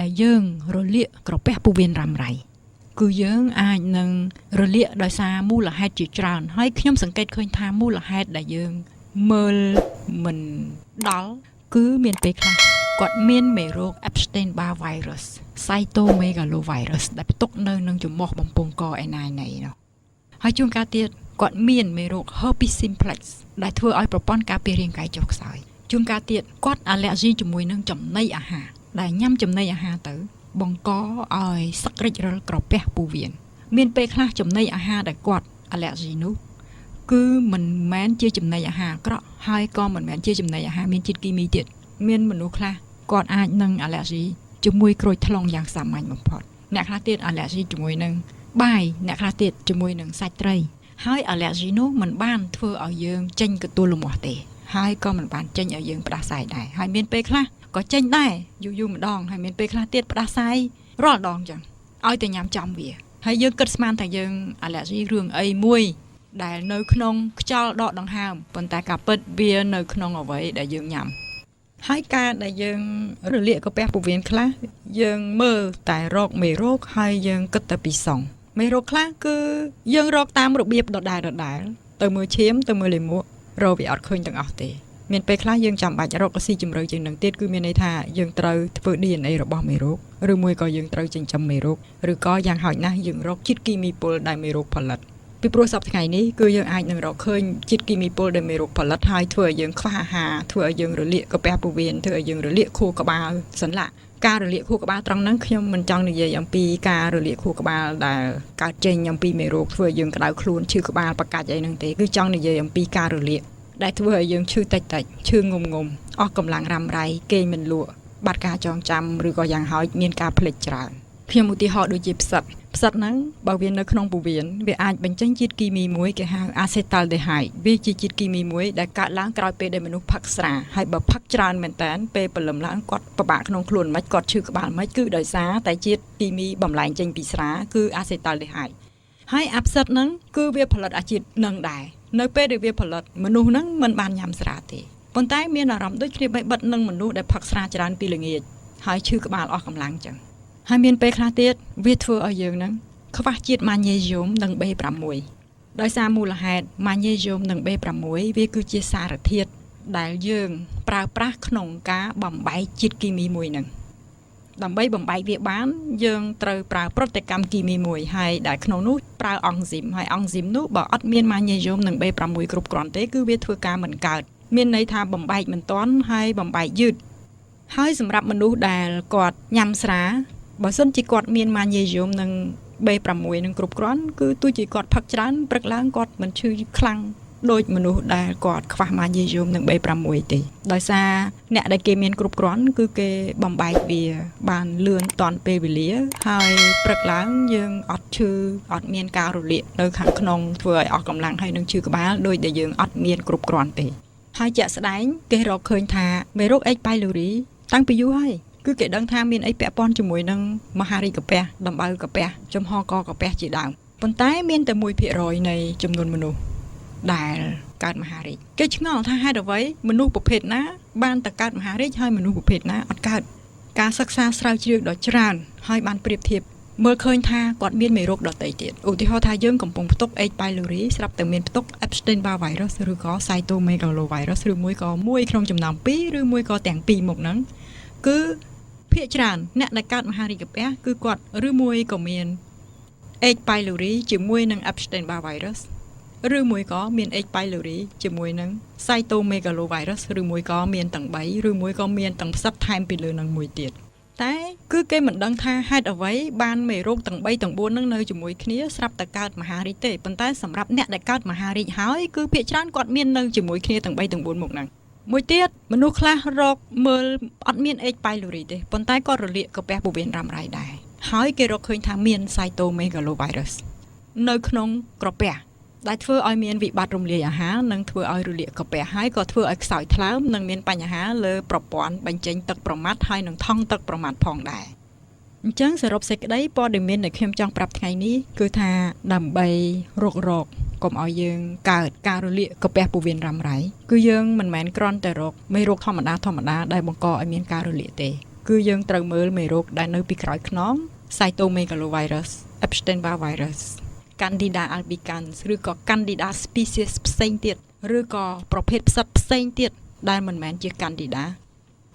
ដែលយើងរលាកក្រពះពោះវៀនរ៉ាំរ៉ៃគឺយើងអាចនឹងរលាកដោយសារមូលហេតុជាច្រើនហើយខ្ញុំសង្កេតឃើញថាមូលហេតុដែលយើងមើលមិនដល់គឺមានពេលខ្លះគាត់មានមេរោគ Epstein Barr virus Cytomegalovirus ដែលផ្ទុកនៅនឹងច្រមុះបំពង់កឯណាណីនោះហើយជួនកាលទៀតគាត់មានមេរោគ Herpes simplex ដែលធ្វើឲ្យប្រព័ន្ធការពាររាងកាយចុះខ្សោយជួនកាលទៀតគាត់អាឡែស៊ីជាមួយនឹងចំណីអាហារដែលញ៉ាំចំណីអាហារទៅបង្កឲ្យសឹករិចរិលក្រពះពោះវៀនមានពេលខ្លះចំណីអាហារដែលគាត់អាឡែស៊ីនោះគឺមិនមែនជាចំណីអាហារអាក្រក់ហើយក៏មិនមែនជាចំណីអាហារមានជាតិគីមីទៀតមានមនុស្សខ្លះគាត់អាចនឹងអាឡែស៊ីជាមួយក្រូចថ្លុងយ៉ាងសាមញ្ញបំផុតអ្នកខ្លះទៀតអាឡែស៊ីជាមួយនឹងបាយអ្នកខ្លះទៀតជាមួយនឹងសាច់ត្រីហើយអាឡែស៊ីនោះមិនបានធ្វើឲ្យយើងចេញកទួលលមាស់ទេហើយក៏មិនបានចេញឲ្យយើងផ្ដាសាយដែរហើយមានពេលខ្លះក៏ចេញដែរយូរយូរម្ដងហើយមានពេលខ្លះទៀតផ្ដាសាយរាល់ដងចឹងឲ្យតែញ៉ាំចំវាហើយយើងគិតស្មានថាយើងអាឡែស៊ីរឿងអីមួយដែលនៅក្នុងខ្យល់ដកដង្ហើមប៉ុន្តែការពិតវានៅក្នុងអ្វីដែលយើងញ៉ាំហើយការដែលយើងរលាកកាពះពោះវៀនខ្លះយើងមើលតែរកមេរោគហើយយើងគិតតែពីសងមេរោគខ្លះគឺយើងរកតាមរបៀបដដែលដដែលទៅមើលឈាមទៅមើលលាមករកវាអត់ឃើញទាំងអស់ទេមានពេលខ្លះយើងចាំបាច់រកស៊ីជម្រៅជាងនឹងទៀតគឺមានន័យថាយើងត្រូវធ្វើ DNA របស់មេរោគឬមួយក៏យើងត្រូវចិញ្ចឹមមេរោគឬក៏យ៉ាងហោចណាស់យើងរកជាតិគីមីពុលដែលមេរោគផលិតពីព្រោះសប្តាហ៍ថ្ងៃនេះគឺយើងអាចនឹងរកឃើញជាតិគីមីពុលដែលមេរោគផលិតហើយធ្វើឲ្យយើងខ្វះអាហារធ្វើឲ្យយើងរលាកកាពះពោះវៀនធ្វើឲ្យយើងរលាកខួរក្បាលសន្លាក់ការរលាកខួរក្បាលត្រង់ហ្នឹងខ្ញុំមិនចង់និយាយអំពីការរលាកខួរក្បាលដែលកើតចេញអំពីមេរោគធ្វើឲ្យយើងក្តៅខ្លួនឈឺក្បាលប្រកាច់អីហ្នឹងទេគឺចង់និយាយអំពីការរលាកដែលធ្វើឲ្យយើងឈឺតិចតិចឈឺងុំងុំអស់កម្លាំងរ៉ាំរ៉ៃគេងមិនលក់បាត់ការចងចាំឬក៏យ៉ាងហោចមានការភ្លេចច្រើនខ្ញុំឧទាហរណ៍ដូចជាផ្សិតផ្សិតហ្នឹងបើវានៅក្នុងពោះវៀនវាអាចបញ្ចេញជាតិគីមីមួយគេហៅ acetaldehyde វាជាជាតិគីមីមួយដែលកើតឡើងក្រោយពេលដែលមនុស្សផឹកស្រាហើយបើផឹកច្រើនមែនតើពេលព្រលឹមឡើងគាត់ពិបាកក្នុងខ្លួនមិនគាត់ឈឺក្បាលមិនគឺដោយសារតែជាតិគីមីបំលែងចេញពីស្រាគឺ acetaldehyde ហើយអាផ្សិតហ្នឹងគឺវាផលិតអាជាតិនឹងដែរនៅពេលដែលវាផលិតមនុស្សហ្នឹងមិនបានញ៉ាំស្រាទេប៉ុន្តែមានអារម្មណ៍ដូចគ្នាបិទនឹងមនុស្សដែលផឹកស្រាច្រើនពីល្ងាចហើយឈឺក្បាលអស់កម្លាំងចឹងហើយមានពេលខ្លះទៀតវាធ្វើឲ្យយើងហ្នឹងខ្វះជាតិម៉ាញ៉េស្យូមនិង B6 ដោយសារមូលហេតុម៉ាញ៉េស្យូមនិង B6 វាគឺជាសារធាតុដែលយើងប្រើប្រាស់ក្នុងការបំបែកជាតិគីមីមួយហ្នឹងដើម្បីបំបែកវាបានយើងត្រូវប្រើប្រតិកម្មគីមីមួយហើយដែលក្នុងនោះប្រើអង់ស៊ីមហើយអង់ស៊ីមនោះបើអត់មានម៉ាញ៉េស្យូមនិង B6 គ្រប់គ្រាន់ទេគឺវាធ្វើការមិនកើតមានន័យថាបំបែកមិនទាន់ហើយបំបែកយឺតហើយសម្រាប់មនុស្សដែលគាត់ញ៉ាំស្រាបើសិនជាគាត់មានម៉ាញ៉េស្យូមនិង B6 នឹងគ្រប់គ្រាន់គឺទោះជាគាត់ផឹកច្រើនព្រឹកឡើងគាត់មិនឈឺខ្លាំងដូចមនុស្សដែលគាត់ខ្វះម៉ាញ៉េស្យូមនិង B6 ទេដោយសារអ្នកដែលគេមានគ្រប់គ្រាន់គឺគេបំបែកវាបានលឿនតាន់ពេលវេលាហើយព្រឹកឡើងយើងអត់ឈឺអត់មានការរលាកនៅខាងក្នុងធ្វើឲ្យអស់កម្លាំងហើយនឹងឈឺក្បាលដោយដែលយើងអត់មានគ្រប់គ្រាន់ទេហើយជាក់ស្ដែងគេរកឃើញថាមេរោគ H. pylori តាំងពីយូរហើយគឺគេដឹងថាមានអីពាក់ព័ន្ធជាមួយនឹងមហារីកកាពះដំបៅកាពះចំហកកាពះជាដើមប៉ុន្តែមានតែ1%នៃចំនួនមនុស្សដែលកើតមហារីកគេឆ្ងល់ថាហេតុអ្វីមនុស្សប្រភេទណាបានតែកើតមហារីកហើយមនុស្សប្រភេទណាអត់កើតការសិក្សាស្រាវជ្រាវដ៏ច្រើនហើយបានប្រៀបធៀបមើលឃើញថាគាត់មានមេរោគដទៃទៀតឧទាហរណ៍ថាយើងកំពុងផ្ទុក H. pylori ស្រាប់តែមានផ្ទុក Epstein Barr virus ឬក៏ Cytomegalovirus ឬមួយក៏មួយក្នុងចំណោមពីរឬមួយក៏ទាំងពីរមុខហ្នឹងគឺភាគច្រើនអ្នកដែលកើតមហារីកកាពះគឺគាត់ឬមួយក៏មាន H. pylori ជាមួយនឹង Epstein Barr virus ឬមួយក៏មាន H. pylori ជាមួយនឹង Cytomegalovirus ឬមួយក៏មានទាំង3ឬមួយក៏មានទាំងផ្សិតថែមពីលើនឹងមួយទៀតតែគឺគេមិនដឹងថាហេតុអ្វីបានមេរោគទាំង3ទាំង4នឹងនៅជាមួយគ្នាស្រាប់តែកើតមហារីកទេប៉ុន្តែសម្រាប់អ្នកដែលកើតមហារីកហើយគឺភាគច្រើនគាត់មាននៅជាមួយគ្នាទាំង3ទាំង4មុខហ្នឹងមួយទៀតមនុស្សខ្លះរកមើលអត់មាន H. pylori ទេប៉ុន្តែក៏រលាកកាពះពោះវៀនរ៉ាំរ៉ៃដែរហើយគេរកឃើញថាមាន Cytomegalovirus នៅក្នុងក្រពះដែលធ្វើឲ្យមានវិបត្តិរំលាយអាហារនិងធ្វើឲ្យរលាកកាពះហើយក៏ធ្វើឲ្យខ្សោយថ្លើមនិងមានបញ្ហាលើប្រព័ន្ធបញ្ចេញទឹកប្រមាត់ហើយនិងថង់ទឹកប្រមាត់ផងដែរអញ្ចឹងសរុបសេចក្តីព័ត៌មានដែលខ្ញុំចង់ប្រាប់ថ្ងៃនេះគឺថាដើម្បីរករោគកុំឲ្យយើងកើតការរលាកកាពះពោះវៀនរ៉ាំរ៉ៃគឺយើងមិនមែនគ្រាន់តែរកមេរោគធម្មតាធម្មតាដែលបង្កឲ្យមានការរលាកទេ គឺយើងត្រូវមើលមេរោគដែលនៅពីក្រោយខ្នង Cytomegalovirus, Epstein-Barr virus, Candida albicans ឬក៏ Candida species ផ្សេងទៀតឬក៏ប្រភេទផ្សិតផ្សេងទៀតដែលមិនមែនជា Candida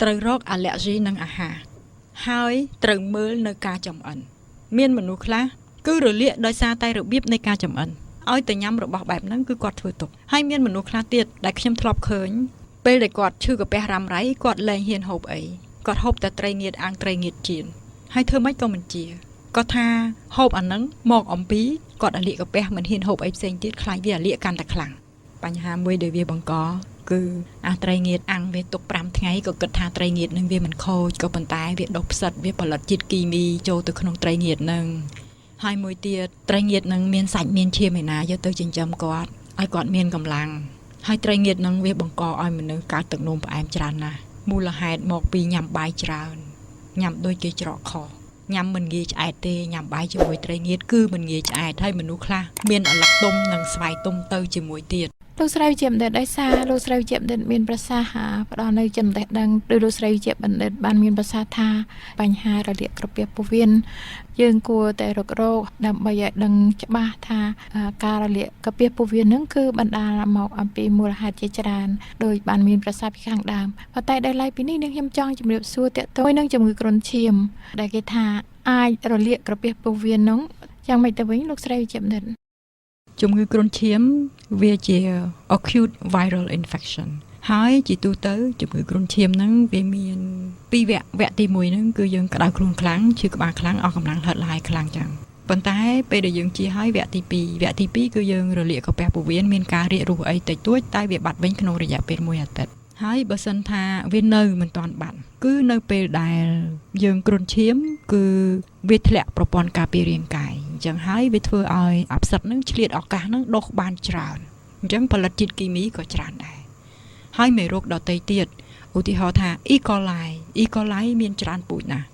ត្រូវរក allergy នឹងអាហារហើយត្រូវមើលនៅការចម្អិនមានមនុស្សខ្លះគឺរលាកដោយសារតែរបៀបនៃការចម្អិនឲ្យតែញ៉ាំរបស់បែបហ្នឹងគឺគាត់ធ្វើទុកហើយមានមនុស្សខ្លះទៀតដែលខ្ញុំធ្លាប់ឃើញពេលដែលគាត់ឈឺកាពះរ៉ាំរ៉ៃគាត់លែងហ៊ានហូបអីគាត់ហូបតែត្រីងៀតអាំងត្រីងៀតចៀនហើយធ្វើម៉េចក៏មិនជាគាត់ថាហូបអាហ្នឹងមកអំពីគាត់អាលៀកកាពះមិនហ៊ានហូបអីផ្សេងទៀតខ្លាចវាអាលៀកកាន់តែខ្លាំងបញ្ហាមួយដែលវាបង្កគឺអាត្រីងៀតអាំងវាទុក5ថ្ងៃក៏គិតថាត្រីងៀតនឹងវាមិនខូចក៏ប៉ុន្តែវាដុះផ្សិតវាផលិតជាតិគីមីចូលទៅក្នុងត្រីងៀតនឹងហើយមួយទៀតត្រីងៀតនឹងមានសាច់មានឈាមឯណាយកទៅចិញ្ចឹមគាត់ឲ្យគាត់មានកម្លាំងហើយត្រីងៀតនឹងវាបង្កឲ្យមនុស្សកើតទឹកនោមផ្អែមច្រើនណាស់មូលហេតុមកពីញ៉ាំបាយច្រើនញ៉ាំដូចគេច្រកខុសញ៉ាំមិនងាយឆ្អែតទេញ៉ាំបាយជាមួយត្រីងៀតគឺមិនងាយឆ្អែតហើយមនុស្សខ្លះមានអលឹកទុំនិងស្វាយទុំទៅជាមួយទៀត លោកស្រីវិជ្ជបណ្ឌិតដោយសារលោកស្រីវិជ្ជបណ្ឌិតមានប្រសាសន៍ផ្ដល់នៅចំណេះដឹងដោយលោកស្រីវិជ្ជបណ្ឌិតបានមានប្រសាសន៍ថាបញ្ហារលាកក្រពះពោះវៀនយើងគួរតែរករោគដើម្បីឲ្យដឹងច្បាស់ថាការរលាកក្រពះពោះវៀននឹងគឺបណ្ដាលមកអំពីមូលហេតុជាច្រើនដោយបានមានប្រសាសន៍ពីខាងដើមប៉ុន្តែដោយឡែកពីនេះនាងខ្ញុំចង់ជម្រាបសួរទាក់ទងនឹងជំងឺគ្រុនឈាមដែលគេថាអាចរលាកក្រពះពោះវៀននោះយ៉ាងម៉េចទៅវិញលោកស្រីវិជ្ជបណ្ឌិត ជំងឺគ្រុនឈាមវាជា acute viral infection ហើយជាទូទៅជំងឺគ្រុនឈាមហ្នឹងវាមានពីរវគ្គវគ្គទី1ហ្នឹងគឺយើងក្តៅខ្លួនខ្លាំងឈឺក្បាលខ្លាំងអស់កម្លាំងហិតឡាយខ្លាំងចឹងប៉ុន្តែពេលដែលយើងជាហើយវគ្គទី2វគ្គទី2គឺយើងរលាកកាពះពោះវៀនមានការរាករូសអីតិចតួចតែវាបាត់វិញក្នុងរយៈពេលមួយអាទិត្យហើយបើសិនថាវានៅមិនទាន់បាត់គឺនៅពេលដែលយើងគ្រុនឈាមគឺវាធ្លាក់ប្រព័ន្ធការពាររាងកាយអញ្ចឹងហើយវាធ្វើឲ្យអាផ្សិតនឹងឆ្លៀតឱកាសនឹងដុះបានច្រើនអញ្ចឹងផលិតជាតិគីមីក៏ច្រើនដែរហើយមេរោគដទៃទៀតឧទាហរណ៍ថា E. coli E. coli មានច្រើនពូជណាស់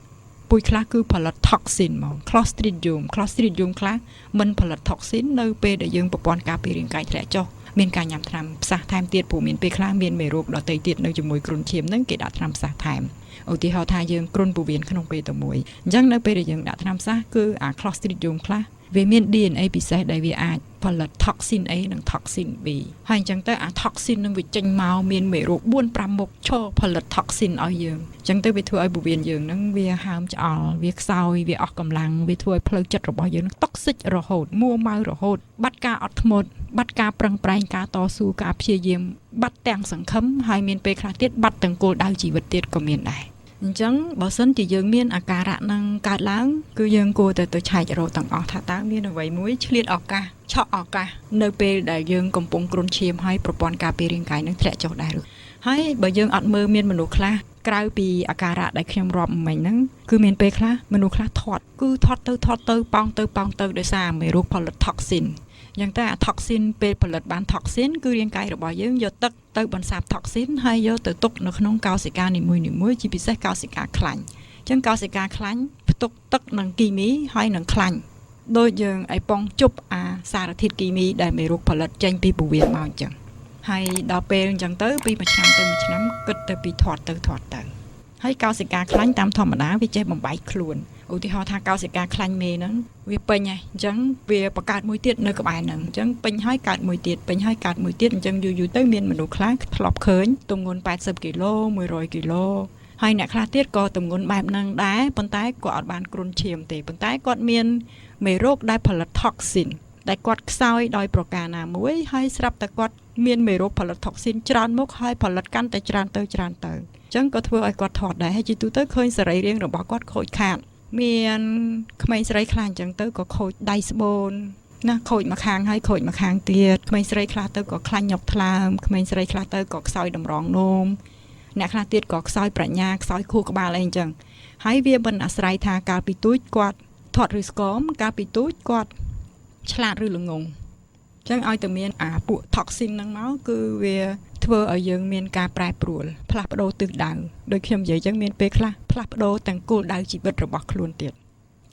ពូជខ្លះគឺផលិត toxin ហ្មង Clostridium Clostridium ខ្លះមិនផលិត toxin នៅពេលដែលយើងប្រព័ន្ធការពាររាងកាយធ្លាក់ចុះមានការញ៉ាំថ្នាំផ្សះថែមទៀតព្រោះមានពេលខ្លះមានមេរោគដទៃទៀតនៅជាមួយគ្រុនឈាមហ្នឹងគេដាក់ថ្នាំផ្សះថែមឧទាហរណ៍ថាយើងគ្រុនពោះវៀនក្នុងពេលតែមួយអញ្ចឹងនៅពេលដែលយើងដាក់ថ្នាំផ្សះគឺអា Clostridium ខ្លះវាមាន DNA ពិសេសដែលវាអាចផលិត toxin A និង toxin B ហើយអញ្ចឹងទៅអា toxin នឹងវាចេញមកមានមេរោគ4 5មុខឈរផលិត toxin ឲ្យយើងអញ្ចឹងទៅវាធ្វើឲ្យពោះវៀនយើងនឹងវាហើមឆ្អល់វាខ្សោយវាអស់កម្លាំងវាធ្វើឲ្យផ្លូវចិត្តរបស់យើងនឹង toxic រហូតមួម៉ៅរហូតបាត់ការអត់ធ្មត់បាត់ការប្រឹងប្រែងការតស៊ូការព្យាយាមបាត់ទាំងសង្ឃឹមហើយមានពេលខ្លះទៀតបាត់ទាំងគោលដៅជីវិតទៀតក៏មានដែរអញ្ចឹងបើសិនជាយើងមានអាការៈនឹងកើតឡើងគឺយើងគួរតែទៅឆែករកទាំងអស់ថាតើមានអ្វីមួយឆ្លៀតឱកាសឆក់ឱកាសនៅពេលដែលយើងកំពុងគ្រុនឈាមហើយប្រព័ន្ធការពាររាងកាយនឹងធ្លាក់ចុះដែរឬហើយបើយើងអត់មើលមានមនុស្សខ្លះក្រៅពីអាការៈដែលខ្ញុំរាប់មិញហ្នឹងគឺមានពេលខ្លះមនុស្សខ្លះធាត់គឺធាត់ទៅធាត់ទៅប៉ោងទៅប៉ោងទៅដោយសារមេរោគផលិត toxin យ៉ាងតែអា toxin ពេលផលិតបាន toxin គឺរាងកាយរបស់យើងយកទឹកទៅបន្សាប toxin ហើយយកទៅទុកនៅក្នុងកោសិកានីមួយៗជាពិសេសកោសិកាខ្លាញ់អញ្ចឹងកោសិកាខ្លាញ់ផ្ទុកទឹកនិងគីមីហើយនិងខ្លាញ់ដូចយើងឲ្យប៉ងជប់អាសារធាតុគីមីដែលមេរោគផលិតចេញពីពោះវៀនមកអញ្ចឹងហើយដល់ពេលអញ្ចឹងទៅពីមួយឆ្នាំទៅមួយឆ្នាំគិតទៅពីធាត់ទៅធាត់ទៅហើយកោសិកាខ្លាញ់តាមធម្មតាវាចេះបំបែកខ្លួនឧទាហរណ៍ថាកោសិកាខ្លាញ់មេហ្នឹងវាពេញហើយអញ្ចឹងវាបង្កើតមួយទៀតនៅក្បែរហ្នឹងអញ្ចឹងពេញហើយកើតមួយទៀតពេញហើយកើតមួយទៀតអញ្ចឹងយូរយូរទៅមានមនុស្សខ្លះធ្លាប់ឃើញទម្ងន់80គីឡូ100គីឡូហើយអ្នកខ្លះទៀតក៏ទម្ងន់បែបហ្នឹងដែរប៉ុន្តែគាត់អត់បានគ្រុនឈាមទេប៉ុន្តែគាត់មានមេរោគដែលផលិត toxin ដែលគាត់ខ្សោយដោយប្រការណាមួយហើយស្រាប់តែគាត់មានមេរោគផលិត toxin ច្រើនមុខហើយផលិតកាន់តែច្រើនទៅច្រើនទៅអញ្ចឹងក៏ធ្វើឲ្យគាត់ធាត់ដែរហើយជាទូទៅឃើញសរីរាង្គរបស់គាត់ខូចខាតមានក្មេងស្រីខ្លះអញ្ចឹងទៅក៏ខូចដៃស្បូនណាខូចម្ខាងហើយខូចម្ខាងទៀតក្មេងស្រីខ្លះទៅក៏ខ្លាញ់ញកថ្លើមក្មេងស្រីខ្លះទៅក៏ខ្សោយតម្រងនោមអ្នកខ្លះទៀតក៏ខ្សោយប្រាជ្ញាខ្សោយខួរក្បាលអីអញ្ចឹងហើយវាមិនអាស្រ័យថាកាលពីទូចគាត់ធាត់ឬស្គមកាលពីទូចគាត់ឆ្លាតឬល្ងងចឹងឲ្យតែមានអាពួក toxin ហ្នឹងមកគឺវាធ្វើឲ្យយើងមានការប្រែប្រួលផ្លាស់ប្ដូរទិសដៅដូចខ្ញុំនិយាយចឹងមានពេលខ្លះផ្លាស់ប្ដូរទាំងគោលដៅជីវិតរបស់ខ្លួនទៀត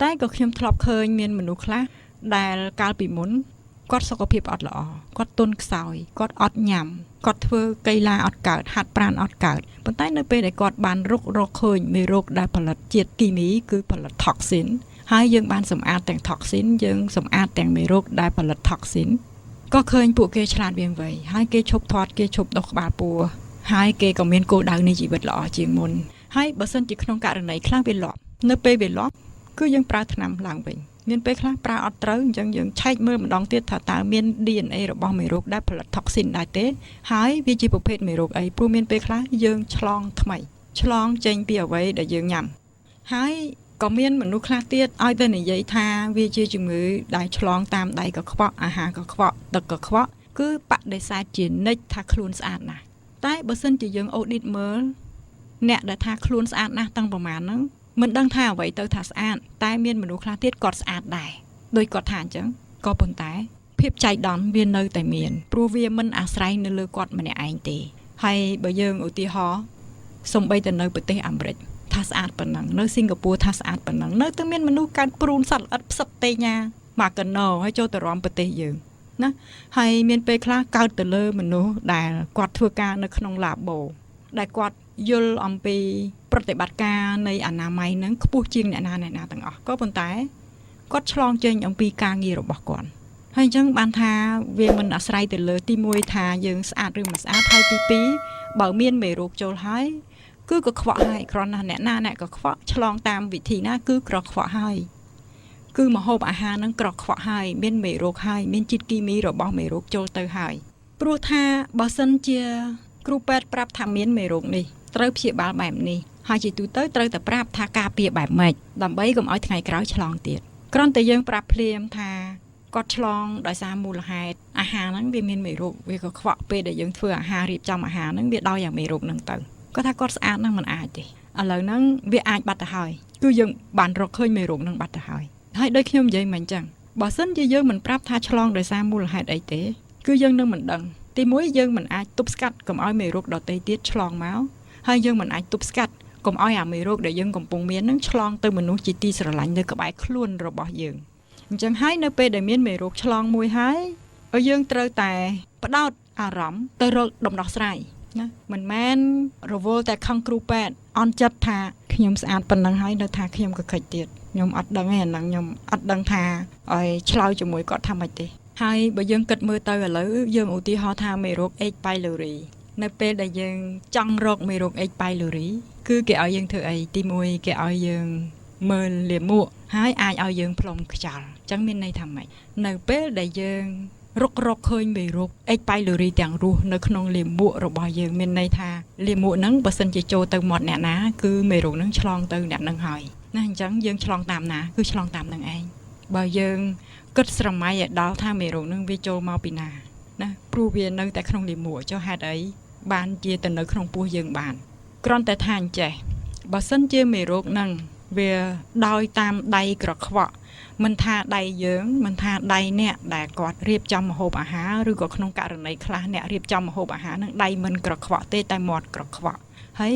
តែក៏ខ្ញុំធ្លាប់ឃើញមានមនុស្សខ្លះដែលកាលពីមុន គាត់សុខភាពអត់ល្អគាត់ទន់ខ្សោយគាត់អត់ញ៉ាំគាត់ធ្វើកីឡាអត់កើតហាត់ប្រាណអត់កើតប៉ុន្តែនៅពេលដែលគាត់បានរុករកឃើញមេរោគដែលផលិតជាតិគីមីគឺផលិត toxin ហើយយើងបានសម្អាតទាំង toxin យើងសម្អាតទាំងមេរោគដែលផលិត toxin ក៏ឃើញពួកគេឆ្លាតវាងវៃហើយគេឈប់ធាត់គេឈប់ដុសក្បាលពោះហើយគេក៏មានគោលដៅនៃជីវិតល្អជាងមុនហើយបើសិនជាក្នុងករណីខ្លះវាលាប់នៅពេលវាលាប់គឺយើងប្រើថ្នាំឡើងវិញមានពេលខ្លះប្រើអត់ត្រូវអញ្ចឹងយើងឆែកមើលម្ដងទៀតថាតើមាន DNA របស់មេរោគដែលផលិត toxin ដែរទេហើយវាជាប្រភេទមេរោគអីព្រោះមានពេលខ្លះយើងឆ្លងថ្មីឆ្លងចេញពីអ្វីដែលយើងញ៉ាំហើយក៏មានមនុស្សខ្លះទៀតឲ្យតែនិយាយថាវាជាជំងឺដែលឆ្លងតាមដៃកខ្វក់អាហារកខ្វក់ទឹកកខ្វក់គឺបដិសេធជានិច្ចថាខ្លួនស្អាតណាស់តែបើសិនជាយើង audit មើលអ្នកដែលថាខ្លួនស្អាតណាស់តាំងប្រមាណហ្នឹងមិនដឹងថាអ្វីទៅថាស្អាតតែមានមនុស្សខ្លះទៀតគាត់ស្អាតដែរដោយគាត់ថាអញ្ចឹងក៏ប៉ុន្តែភាពចៃដន្យវានៅតែមានព្រោះវាមិនអាស្រ័យនៅលើគាត់ម្នាក់ឯងទេហើយបើយើងឧទាហរណ៍សំបីតែនៅប្រទេសអាមេរិកថាស្អាតប៉ុណ្ណឹងនៅសិង្ហបុរីថាស្អាតប៉ុណ្ណឹងនៅតែមានមនុស្សកើតព្រូនសត្វល្អិតផ្សិតតេញ៉ាមកកណោហើយចូលទៅរំប្រទេសយើងណាហើយមានពេលខ្លះកើតទៅលើមនុស្សដែលគាត់ធ្វើការនៅក្នុងឡាបូដែលគាត់យល់អំពីប្រតិបត្តិការនៃអនាម័យនឹងខ្ពស់ជាងអ្នកណាអ្នកណាទាំងអស់ក៏ប៉ុន្តែគាត់ឆ្លងចេញអំពីការងាររបស់គាត់ហើយអញ្ចឹងបានថាវាមិនអាស្រ័យទៅលើទី1ថាយើងស្អាតឬមិនស្អាតហើយទី2បើមានមេរោគចូលហើយគឺក៏ខ្វក់ហើយគ្រាន់តែអ្នកណាអ្នកក៏ខ្វក់ឆ្លងតាមវិធីណាគឺក្រខ្វក់ហើយគឺម្ហូបអាហារនឹងក្រខ្វក់ហើយមានមេរោគហើយមានជាតិគីមីរបស់មេរោគចូលទៅហើយព្រោះថាបើសិនជាគ្រូពេទ្យប្រាប់ថាមានមេរោគនេះត្រូវព្យាបាលបែបនេះហើយជាទូទៅត្រូវតែប្រាប់ថាការពារបែបម៉េចដើម្បីកុំឲ្យថ្ងៃក្រោយឆ្លងទៀតគ្រាន់តែយើងប្រាប់ភ្លាមថាគាត់ឆ្លងដោយសារមូលហេតុអាហារហ្នឹងវាមានមេរោគវាក៏ខ្វក់ពេលដែលយើងធ្វើអាហាររៀបចំអាហារហ្នឹងវាដោយយ៉ាងមេរោគហ្នឹងទៅគាត់ថាគាត់ស្អាតហ្នឹងមិនអាចទេឥឡូវហ្នឹងវាអាចបាត់ទៅហើយគឺយើងបានរកឃើញមេរោគហ្នឹងបាត់ទៅហើយហើយដូចខ្ញុំនិយាយមកអញ្ចឹងបើសិនជាយើងមិនប្រាប់ថាឆ្លងដោយសារមូលហេតុអីទេគឺយើងនឹងមិនដឹងទីមួយយើងមិនអាចទប់ស្កាត់កុំឲ្យមេរោគដទៃទៀតឆ្លងមកហើយយើងមិនអាចទប់ស្កាត់កុំឲ្យអាមេរោគដែលយើងកំពុងមាននឹងឆ្លងទៅមនុស្សជាទីស្រឡាញ់នៅក្បែរខ្លួនរបស់យើងអញ្ចឹងហើយនៅពេលដែលមានមេរោគឆ្លងមួយហើយយើងត្រូវតែផ្ដោតអារម្មណ៍ទៅរកដំណោះស្រាយណាមិនមែនរវល់តែខឹងគ្រូពេទ្យអន់ចិត្តថាខ្ញុំស្អាតប៉ុណ្ណឹងហើយនៅថាខ្ញុំក៏ខិចទៀតខ្ញុំអត់ដឹងទេអាហ្នឹងខ្ញុំអត់ដឹងថាឲ្យឆ្លើយជាមួយគាត់ថាម៉េចទេហើយបើយើងគិតមើលទៅឥឡូវយើងឧទាហរណ៍ថាមេរោគ H. pylori នៅពេលដែលយើងចង់រកមេរោគ H. pylori គឺគេឲ្យយើងធ្វើអីទី1គេឲ្យយើងមើលលាមកហើយអាចឲ្យយើងផ្លុំខ្យល់អញ្ចឹងមានន័យថាម៉េចនៅពេលដែលយើងរុករកឃើញមេរោគ H. pylori ទាំងរស់នៅក្នុងលាមករបស់យើងមានន័យថាលាមកហ្នឹងបើសិនជាចូលទៅមាត់អ្នកណាគឺមេរោគហ្នឹងឆ្លងទៅអ្នកហ្នឹងហើយណាអញ្ចឹងយើងឆ្លងតាមណាគឺឆ្លងតាមនឹងឯងបើយើងគិតស្រមៃឲ្យដល់ថាមេរោគហ្នឹងវាចូលមកពីណាណាព្រោះវានៅតែក្នុងលាមកចុះហេតុអីបានជាទៅនៅក្នុងពោះយើងបានគ្រាន់តែថាអញ្ចេះបើសិនជាមេរោគហ្នឹងវាដោយតាមដៃក្រខ្វក់មិនថាដៃយើងមិនថាដៃអ្នកដែលគាត់រៀបចំម្ហូបអាហារឬក៏ក្នុងករណីខ្លះអ្នករៀបចំម្ហូបអាហារនឹងដៃមិនក្រខ្វក់ទេតែមាត់ក្រខ្វក់ហើយ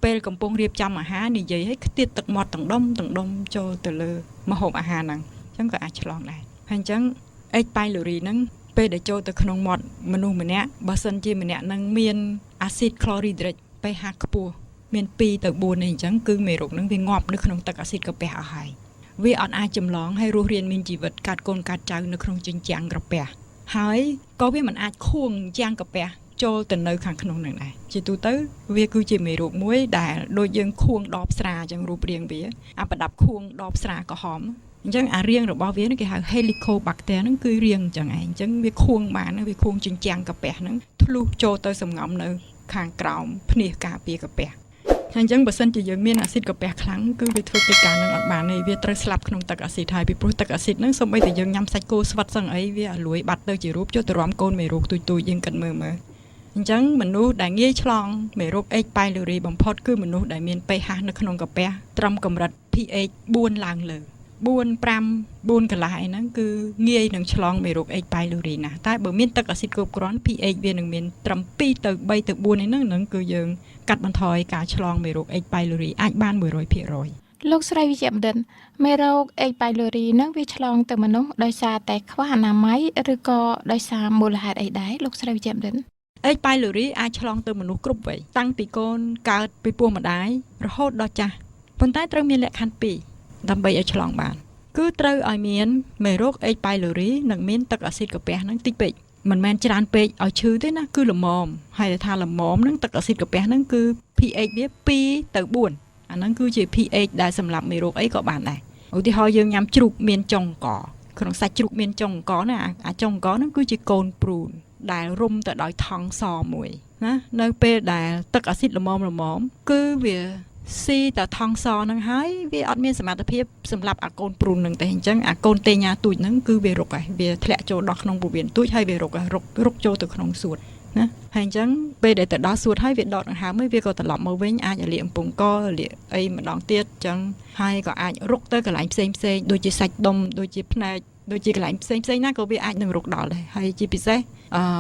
ពេលកំពុងរៀបចំអាហារនិយាយឲ្យខ្ទាតទឹកមាត់ទាំងដុំទាំងដុំចូលទៅលើម្ហូបអាហារហ្នឹងអញ្ចឹងក៏អាចឆ្លងដែរហើយអញ្ចឹង H. pylori ហ្នឹងពេលដែលចូលទៅក្នុងមាត់មនុស្សម្នាក់បើសិនជាម្នាក់ហ្នឹងមានអាស៊ីត chlorhydric pH ខ្ពស់មាន2ទៅ4នេះអញ្ចឹងគឺមេរោគហ្នឹងវាងាប់នៅក្នុងទឹកអាស៊ីតកាពះអស់ហើយវាអត់អាចចម្លងហើយរស់រានមានជីវិតកាត់កូនកាត់ចៅនៅក្នុងជញ្ជាំងក្រពះហើយក៏វាមិនអាចខួងជាងកាពះចូលទៅនៅខាងក្នុងនឹងដែរជាទូទៅវាគឺជាមេរោគមួយដែលដូចយើងខួងដបស្រាអញ្ចឹងរូបរាងវាអាប្រដាប់ខួងដបស្រាក្រហមអញ្ចឹងអារាងរបស់វានេះគេហៅ Helicobacter ហ្នឹងគឺរាងអញ្ចឹងឯងអញ្ចឹងវាខួងបានវាខួងជញ្ជាំងកាពះហ្នឹងធ្លុះចូលទៅសំងំនៅខាងក្រោមភ្នៀសការពារកាពះហើយអញ្ចឹងបើសិនជាយើងមានអាស៊ីតកាពះខ្លាំងគឺវាធ្វើកិច្ចការនឹងអត់បានទេវាត្រូវស្លាប់ក្នុងទឹកអាស៊ីតហើយពីព្រោះទឹកអាស៊ីតហ្នឹងសូម្បីតែយើងញ៉ាំសាច់គោស្វិតសឹងអីវាអាលួយបាត់ទៅជារូបចូលទៅរំកូនមេរោគទូចៗយើងគិតមើលមើលអញ្ចឹងមនុស្សដែលងាយឆ្លងមេរោគ H. pylori បំផុតគឺមនុស្សដែលមាន pH នៅក្នុងកាពះត្រឹមកម្រិត pH 4ឡើងលើ4 5 4កន្លះអីហ្នឹងគឺងាយនឹងឆ្លងមេរោគ H. pylori ណាស់តែបើមានទឹកអាស៊ីតគ្រប់គ្រាន់ pH វានឹងមានត្រឹម2ទៅ3ទៅ4នេះហ្នឹងគឺយើងកាត់បន្ថយការឆ្លងមេរោគ H. pylori អាចបាន100%។ លោកស្រីវិជ្ជបណ្ឌិតមេរោគ H. pylori នឹងវាឆ្លងទៅមនុស្សដោយសារតែខ្វះអនាម័យឬក៏ដោយសារមូលហេតុអីដែរលោកស្រីវិជ្ជបណ្ឌិត? H. pylori អាចឆ្លងទៅមនុស្សគ្រប់វ័យតាំងពីកូនកើតពីពោះម្ដាយរហូតដល់ចាស់ប៉ុន្តែត្រូវមានលក្ខខណ្ឌពីរដើម្បីឲ្យឆ្លងបានគឺត្រូវឲ្យមានមេរោគ H. pylori និងមានទឹកអាស៊ីតកាពះហ្នឹងតិចពេកមិនមែនច្រើនពេកឲ្យឈឺទេណាគឺល្មមហើយថាល្មមហ្នឹងទឹកអាស៊ីតកាពះហ្នឹងគឺ pH វា2ទៅ4អាហ្នឹងគឺជា pH ដែលសម្រាប់មេរោគអីក៏បានដែរឧទាហរណ៍យើងញ៉ាំជ្រូកមានចុងកក្នុងសាច់ជ្រូកមានចុងកណាអាចុងកហ្នឹងគឺជាកូនព្រូនដែលរុំទៅដោយថង់សមួយណានៅពេលដែលទឹកអាស៊ីតល្មមល្មមគឺវាស៊ីតែថង់សហ្នឹងហើយវាអត់មានសមត្ថភាពសម្រាប់អាកូនព្រូនហ្នឹងទេអញ្ចឹងអាកូនតេញ៉ាទូចហ្នឹងគឺវារុកហើយវាធ្លាក់ចូលដល់ក្នុងពោះវៀនទូចហើយវារុកហើយរុករុកចូលទៅក្នុងសួតណាហើយអញ្ចឹងពេលដែលទៅដល់សួតហើយវាដកដង្ហើមហើយវាក៏ត្រឡប់មកវិញអាចរលាកអំពង់ករលាកអីម្ដងទៀតអញ្ចឹងហើយក៏អាចរុកទៅកន្លែងផ្សេងផ្សេងដូចជាសាច់ដុំដូចជាភ្នែកដូចជាកន្លែងផ្សេងផ្សេងណាក៏វាអាចនឹងរុកដល់ដែរហើយជាពិសេស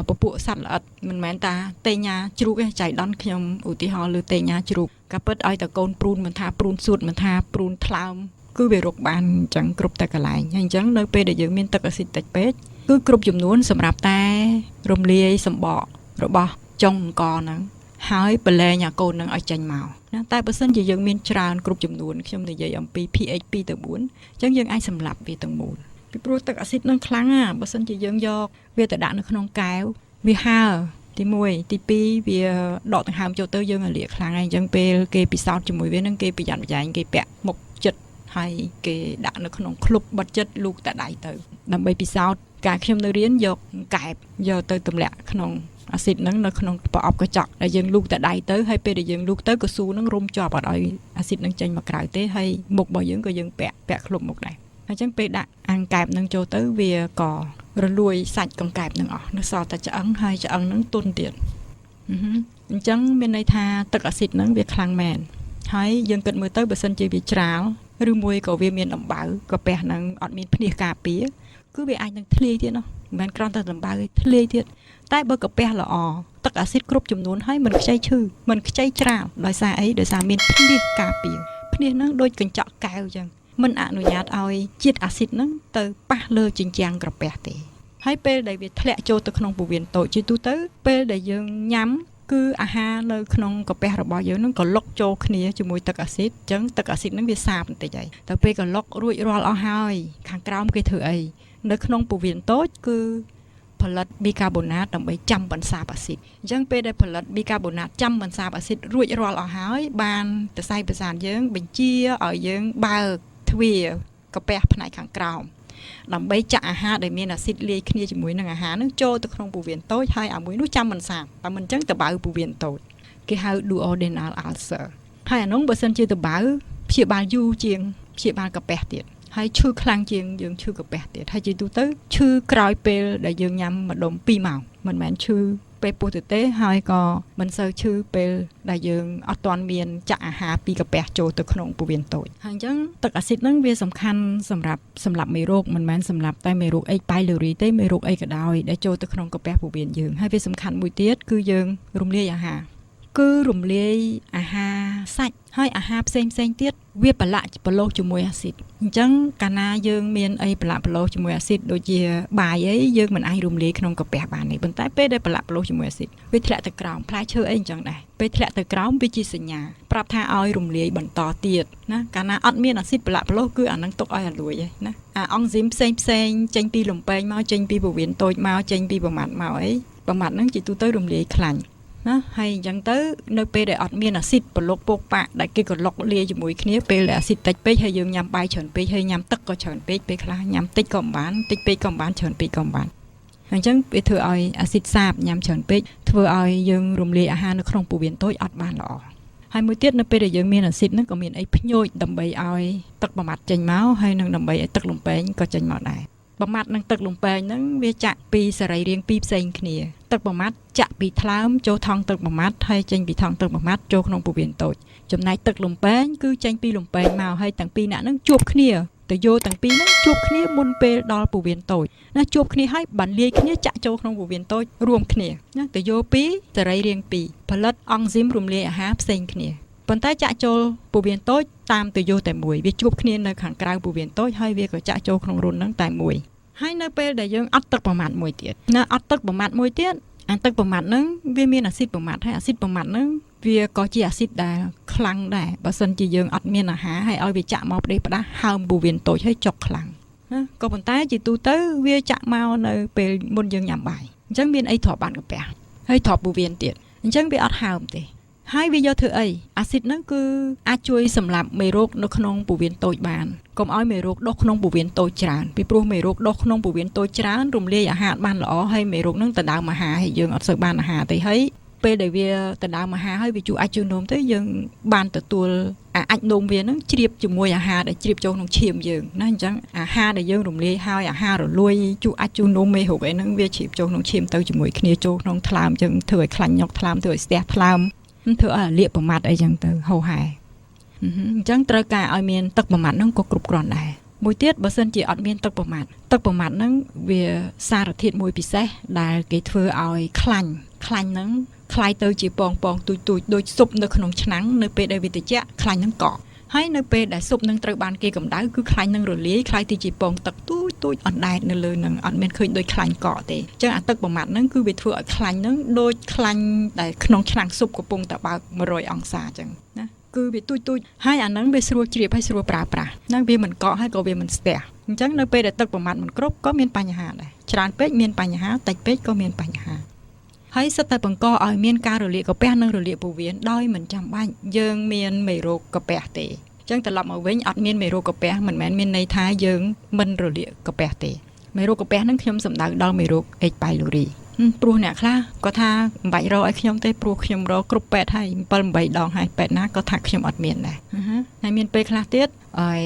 ពពួកសត្វល្អិតមិនមែនតាតេញ៉ាជ្រូកទេចៃដន្យខ្ញុំឧទាហរណ៍លើតេញ៉ាជ្រូកក៏ពិតឲ្យតែកូនព្រូនមិនថាព្រូនសួតមិនថាព្រូនថ្លើមគឺវារុកបានអញ្ចឹងគ្រប់តែកន្លែងហើយអញ្ចឹងនៅពេលដែលយើងមានទឹកអាស៊ីតតិចពេកគឺគ្រប់ចំនួនសម្រាប់តែរំលាយសម្បករបស់ចុងអង្គហ្នឹងហើយប្រឡែងអាកូនហ្នឹងឲ្យចេញមកណាតែបើសិនជាយើងមានច្រើនគ្រប់ចំនួនខ្ញុំនិយាយអំពី pH 2ទៅ4អញ្ចឹងយើងអាចសម្លាប់វាទាំងមូលពីព្រោះទឹកអាស៊ីតនឹងខ្លាំងណាបើសិនជាយើងយកវាទៅដាក់នៅក្នុងកែវវាហើទី1ទី2វាដកដង្ហើមចូលទៅយើងរលាកខ្លាំងហើយអញ្ចឹងពេលគេពិសោធន៍ជាមួយវានឹងគេប្រយ័ត្នប្រយែងគេពាក់មុខចិត្តហើយគេដាក់នៅក្នុងក្លុបបិទចិត្តលូកតែដៃទៅដើម្បីពិសោធន៍ការខ្ញុំនៅរៀនយកកែបយកទៅទម្លាក់ក្នុងអាស៊ីតហ្នឹងនៅក្នុងប្រអប់កញ្ចក់ដែលយើងលូកតែដៃទៅហើយពេលដែលយើងលូកទៅកស៊ូហ្នឹងរុំជាប់អត់ឲ្យអាស៊ីតហ្នឹងចេញមកក្រៅទេហើយមុខរបស់យើងក៏យើងពាក់ពាក់ក្លុបមុខដែរអញ្ចឹងពេលដាក់អាងកែបនឹងចូលទៅវាក៏រលួយសាច់កង្កែបនឹងអស់នៅសល់តែឆ្អឹងហើយឆ្អឹងនឹងទន់ទៀតអញ្ចឹងមានន័យថាទឹកអាស៊ីតហ្នឹងវាខ្លាំងមែនហើយយើងគិតមើលទៅបើសិនជាវាច្រាលឬមួយក៏វាមានដំបៅកាពះហ្នឹងអត់មានភ្នៀសការពារគឺវាអាចនឹងធ្លាយទៀតណោះមិនមែនគ្រាន់តែដំបៅទេធ្លាយទៀតតែបើកាពះល្អទឹកអាស៊ីតគ្រប់ចំនួនហើយមិនខ្ចីឈឺមិនខ្ចីច្រាលដោយសារអីដោយសារមានភ្នៀសការពារភ្នៀសហ្នឹងដូចកញ្ចក់កែវអញ្ចឹងមិនអនុញ្ញាតឲ្យជាតិអាស៊ីតហ្នឹងទៅប៉ះលើជញ្ជាំងក្រពះទេហើយពេលដែលវាធ្លាក់ចូលទៅក្នុងពោះវៀនតូចជាទូទៅពេលដែលយើងញ៉ាំគឺអាហារនៅក្នុងកាពះរបស់យើងនឹងក៏លុកចូលគ្នាជាមួយទឹកអាស៊ីតអញ្ចឹងទឹកអាស៊ីតនឹងវាសាបបន្តិចហើយតែពេលក៏លុករួចរាល់អស់ហើយខាងក្រោមគេធ្វើអីនៅក្នុងពោះវៀនតូចគឺផលិតប៊ីកាបូណាតដើម្បីចាំបន្សាបអាស៊ីតអញ្ចឹងពេលដែលផលិតប៊ីកាបូណាតចាំបន្សាបអាស៊ីតរួចរាល់អស់ហើយបានសរសៃប្រសាទយើងបញ្ជាឲ្យយើងបើកទ្វារកាពះផ្នែកខាងក្រោមដើម្បីចាក់អាហារដែលមានអាស៊ីតលាយគ្នាជាមួយនឹងអាហារនឹងចូលទៅក្នុងពោះវៀនតូចហើយអាមួយនោះចាំមិនសាបតែមិនអញ្ចឹងតបៅពោះវៀនតូចគេហៅ duodenal ulcer ហើយអានោះបើសិនជាតបៅព្យាបាលយូរជាងព្យាបាលកាពះទៀតហើយឈឺខ្លាំងជាងយើងឈឺកាពះទៀតហើយជាទូទៅឈឺក្រោយពេលដែលយើងញ៉ាំម្ដុំ2ម៉ោងមិនមែនឈឺពេលពោះទៅទេហើយក៏មិនសូវឈឺពេលដែលយើងអត់ទាន់មានចាក់អាហារពីកាពះចូលទៅក្នុងពោះវៀនតូចហើយអញ្ចឹងទឹកអាស៊ីតហ្នឹងវាសំខាន់សម្រាប់សម្រាប់មេរោគមិនមែនសម្រាប់តែមេរោគ H. pylori ទេមេរោគអីក៏ដោយដែលចូលទៅក្នុងកាពះពោះវៀនយើងហើយវាសំខាន់មួយទៀតគឺយើងរំលាយអាហារគឺរំលាយអាហារសាច់ហើយអាហារផ្សេងផ្សេងទៀតវាប្រឡាក់ប្រឡូសជាមួយអាស៊ីតអញ្ចឹងកាលណាយើងមានអីប្រឡាក់ប្រឡូសជាមួយអាស៊ីតដូចជាបាយអីយើងមិនអាចរំលាយក្នុងកាពះបានទេប៉ុន្តែពេលដែលប្រឡាក់ប្រឡូសជាមួយអាស៊ីតវាធ្លាក់ទៅក្រោមផ្លែឈើអីអញ្ចឹងដែរពេលធ្លាក់ទៅក្រោមវាជាសញ្ញាប្រាប់ថាឲ្យរំលាយបន្តទៀតណាកាលណាអត់មានអាស៊ីតប្រឡាក់ប្រឡូសគឺអានឹងទុកឲ្យអាលួយឯណាអាអង់ស៊ីមផ្សេងផ្សេងចេញពីលំពែងមកចេញពីពោះវៀនតូចមកចេញពីប្រមាត់មកអីប្រមាត់ហ្នឹងជាទូទៅរំលាយខ្លាញ់ណាហើយអញ្ចឹងទៅនៅពេលដែលអត់មានអាស៊ីតប្រឡុកពោកប៉ាក់ដែលគេក៏លុកលាយជាមួយគ្នាពេលដែលអាស៊ីតតិចពេកហើយយើងញ៉ាំបាយច្រើនពេកហើយញ៉ាំទឹកក៏ច្រើនពេកពេលខ្លះញ៉ាំតិចក៏មិនបានតិចពេកក៏មិនបានច្រើនពេកក៏មិនបានអញ្ចឹងវាធ្វើឲ្យអាស៊ីតសាបញ៉ាំច្រើនពេកធ្វើឲ្យយើងរំលាយអាហារនៅក្នុងពោះវៀនតូចអត់បានល្អហើយមួយទៀតនៅពេលដែលយើងមានអាស៊ីតហ្នឹងក៏មានអីភ្ញូចដើម្បីឲ្យទឹកប្រមាត់ចេញមកហើយនឹងដើម្បីឲ្យទឹកលំពែងក៏ចេញមកដែរប្រមាត់និងទឹកលំពែងហ្នឹងវាចាក់ពីសរីរាង្គពីរផ្សេងគ្នាទឹកប្រមាត់ចាក់ពីថ្លើមចូលថង់ទឹកប្រមាត់ហើយចេញពីថង់ទឹកប្រមាត់ចូលក្នុងពោះវៀនតូចចំណែកទឹកលំពែងគឺចេញពីលំពែងមកហើយទាំងពីរអ្នកហ្នឹងជួបគ្នាទៅយកទាំងពីរហ្នឹងជួបគ្នាមុនពេលដល់ពោះវៀនតូចណាជួបគ្នាហើយបានលាយគ្នាចាក់ចូលក្នុងពោះវៀនតូចរួមគ្នាណាទៅយកពីរសរីរាង្គពីរផលិតអង់ស៊ីមរំលាយអាហារផ្សេងគ្នា។ ប៉ុន្តែចាក់ចូលពោះវៀនតូចតាមទុយោតែមួយវាជួបគ្នានៅខាងក្រៅពោះវៀនតូចហើយវាក៏ចាក់ចូលក្នុងរន្ធហ្នឹងតែមួយហើយនៅពេលដែលយើងអត់ទឹកប្រមាត់មួយទៀតណាអត់ទឹកប្រមាត់មួយទៀតអាទឹកប្រមាត់ហ្នឹងវាមានអាស៊ីតប្រមាត់ហើយអាស៊ីតប្រមាត់ហ្នឹងវាក៏ជាអាស៊ីតដែលខ្លាំងដែរបើសិនជាយើងអត់មានអាហារហើយឲ្យវាចាក់មកផ្ដេសផ្ដាសហើមពោះវៀនតូចហើយចុកខ្លាំងណាក៏ប៉ុន្តែជាទូទៅវាចាក់មកនៅពេលមុនយើងញ៉ាំបាយអញ្ចឹងមានអីទ្រាប់បានកាពះហើយទ្រាប់ពោះវៀនទៀតអញ្ចឹងវាអត់ហើមទេហើយវាយកធ្វើអីអាស៊ីតហ្នឹងគឺអាចជួយសម្លាប់មេរោគនៅក្នុងពោះវៀនតូចបានកុំឲ្យមេរោគដុះក្នុងពោះវៀនតូចច្រើនពីព្រោះមេរោគដុះក្នុងពោះវៀនតូចច្រើនរំលាយអាហារបានល្អហើយមេរោគហ្នឹងដណ្ដើមអាហារហើយយើងអត់សូវបានអាហារទេហើយពេលដែលវាដណ្ដើមអាហារហើយវាជួយអាចជូននោមទៅយើងបានទទួលអាអាចនោមវាហ្នឹងជ្រាបជាមួយអាហារដែលជ្រាបចូលក្នុងឈាមយើងណាអញ្ចឹងអាហារដែលយើងរំលាយហើយអាហាររលួយជក់អាចជូននោមមេរោគអីហ្នឹងវាជ្រាបចូលក្នុងឈាមទៅជាមួយគ្នាចូលក្នុងថ្លើមអញ្ចឹងធ្វើឲ្យខ្លាញ់ញុកថ្លើមធ្វើឲ្យស្ទះថ្លើមធ្វើឲ្យលាកប្រមាត់អីចឹងទៅហោហែអញ្ចឹងត្រូវការឲ្យមានទឹកប្រមាត់ហ្នឹងក៏គ្រប់គ្រាន់ដែរមួយទៀតបើសិនជាអត់មានទឹកប្រមាត់ទឹកប្រមាត់ហ្នឹងវាសារធាតុមួយពិសេសដែលគេធ្វើឲ្យខ្លាញ់ហ្នឹងคล้ายទៅជាពងពងទូចទូចដូចស៊ុបនៅក្នុងឆ្នាំងនៅពេលដែលវាត្រជាក់ខ្លាញ់ហ្នឹងកកហើយនៅពេលដែលស៊ុបនឹងត្រូវបានគេកម្ដៅគឺខ្លាញ់នឹងរលាយคล้ายទៅជាពងទឹកទូចទូចអណ្ដែតនៅលើនឹងអត់មានឃើញដូចខ្លាញ់កកទេអញ្ចឹងអាទឹកប្រមាត់ហ្នឹងគឺវាធ្វើឲ្យខ្លាញ់ហ្នឹងដូចខ្លាញ់ដែលក្នុងឆ្នាំងស៊ុបកំពុងតែបើក100អង្សាអញ្ចឹងណាគឺវាទូចទូចហើយអាហ្នឹងវាស្រួលជ្រាបហើយស្រួលប្រើប្រាស់ហ្នឹងវាមិនកកហើយក៏វាមិនស្ទះអញ្ចឹងនៅពេលដែលទឹកប្រមាត់មិនគ្រប់ក៏មានបញ្ហាដែរច្រើនពេកមានបញ្ហាតិចពេកក៏មានបញ្ហាហើយសិតតែបង្កឲ្យមានការរលាកកាពះនិងរលាកពោះវៀនដោយមិនចាំបាច់យើងមានមេរោគកាពះទេអញ្ចឹងត្រឡប់មកវិញអត់មានមេរោគកាពះមិនមែនមានន័យថាយើងមិនរលាកកាពះទេមេរោគកាពះហ្នឹងខ្ញុំសំដៅដល់មេរោគ H. pylori ព្រោះអ្នកខ្លះគាត់ថាមិនបាច់រកឲ្យខ្ញុំទេព្រោះខ្ញុំរកគ្រប់ពេទ្យហើយ7 8ដងហើយពេទ្យណាក៏ថាខ្ញុំអត់មានដែរហើយមានពេលខ្លះទៀតឲ្យ